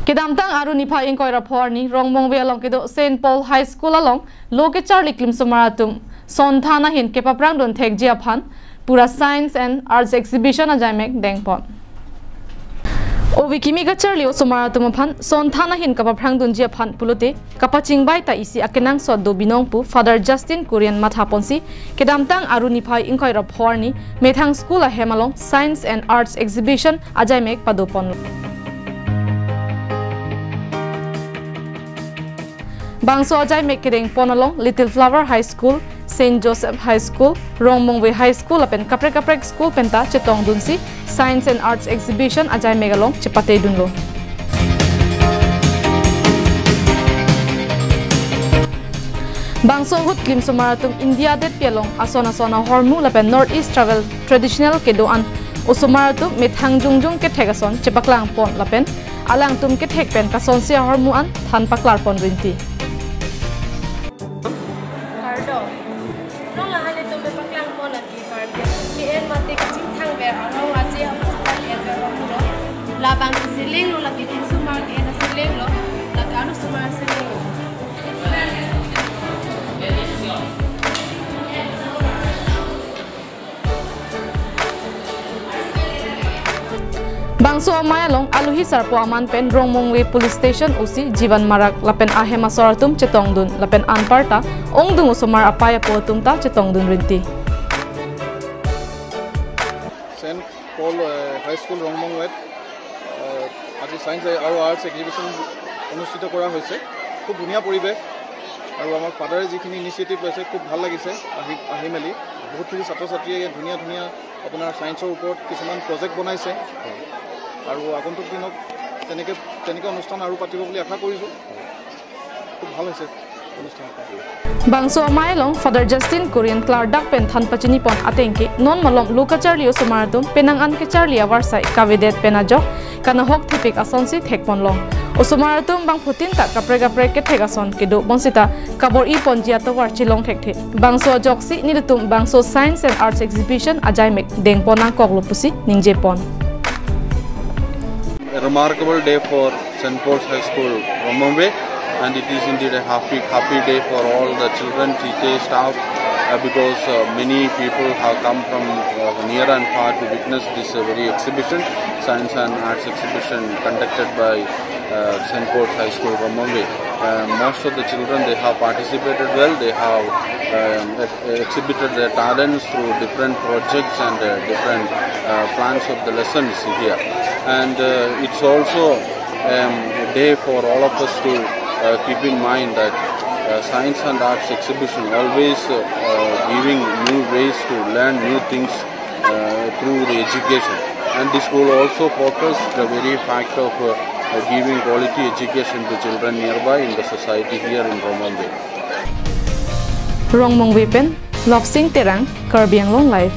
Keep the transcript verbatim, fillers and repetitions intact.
Kedamtang Aru niphai ingkoi ra pho arni Rongmongve along kedo Saint Paul High School along lo kecharli klimsomar atum son than ahin kepaphrangdun thekji aphan pura Science and Arts Exhibition ajaimek dengpon. Ove kimi kacharli osomar atum aphan son than ahin kapaphrangdunji aphan pulote kapachingbai ta isi akenangsot do binong pu Father Justin Kurian mathaponsi kedamtang Aru niphai ingkoi ra pho arni methang school ahem along Science and Arts Exhibition ajaimek padoponlo. Bangso ajaimek kedengpon along Little Flower High School, Saint Joseph High School, Rongmongve High School lapen kaprek kaprek school penta chetongdunsi Science and Arts Exhibition ajaimek along chepatedunlo. Bangso ahut klimsomar atum India detpi along ason ason ahormu lapen North East travel traditional kedo-an osomar atum methang jongjong kethek ason chepaklangpon lapen alangtum kethek pen kasonsi ahormu an than paklarpon rinti. Kardo. Nong lahan itum mepaklang pon lagi kardo. P N mate kachingthang ber arong aje apa suka N ber arong lo. Labang seleng lo lagi tin sumar N seleng lo. Lagi anu sumar seleng lo. Bangso amei along aluhi sarpo aman pen Rongmongve Police Station O C Jivan Marak lapen ahem asor atum chetongdun lapen anparta ongdung osomar apei apo atum ta chetongdun rinti. Saint Paul, ah, high school ৰংমংৱেত, আহ, আজি ছায়েন্স আৰু arts exhibition অনুষ্ঠিত কৰা হৈছে। খুব ধুনীয়া পৰিৱেশ আৰু আমাৰ ফাদাৰে যিখিনি ইনিচিয়েটিভ লৈছে, খুব ভাল লাগিছে আহি, আহি মেলি। বহুতখিনি ছাত্ৰ ছাত্ৰীয়ে ধুনীয়া ধুনীয়া আপোনাৰ ছায়েন্সৰ ওপৰত কিছুমান প্ৰজেক্ট বনাইছে আৰু আগন্তুক দিনত তেনেকে, তেনেকে অনুষ্ঠান আৰু পাতিব বুলি আশা কৰিছোঁ। খুব ভাল হৈছে অনুষ্ঠানটো। Bangso amei along Father Justin Kurian klardak pen than pachinipon ateng ke non malom lo kacharli osomar atum penang an kecharli avarsai kavedet pen ajok kanahok thepik asonsi thekponlong. Osomar atum bangphutin ta kaprek kaprek kethek ason kedo bonsita kabor-i ponji atovar chelong thekthe. Bangso ajoksi nelitum bangso Science and Arts Exhibition ajaimek dengpon nangkoklo pusi ningjepon. A remarkable day for Saint Paul's High School, Rongmongve, and it is indeed a happy, happy day for all the children, teachers, staff, uh, because, uh, many people have come from, uh, near and far to witness this, uh, very exhibition, Science and Arts exhibition conducted by, uh, Saint Paul's High School, Rongmongve. Uh, most of the children, they have participated well. They have, um, ex-, exhibited their talents through different projects and, uh, different, uh, plans of the lessons here. And, uh, it's also, um, a day for all of us to, uh, keep in mind that, uh, science and arts exhibition always, uh, uh, giving new ways to learn new things, uh, through the education. And this school also focus the very fact of, uh, uh, giving quality education to children nearby in the society here in Rongmongve. Rongmongve pen Lobsing Terang, Karbi Anglong Live.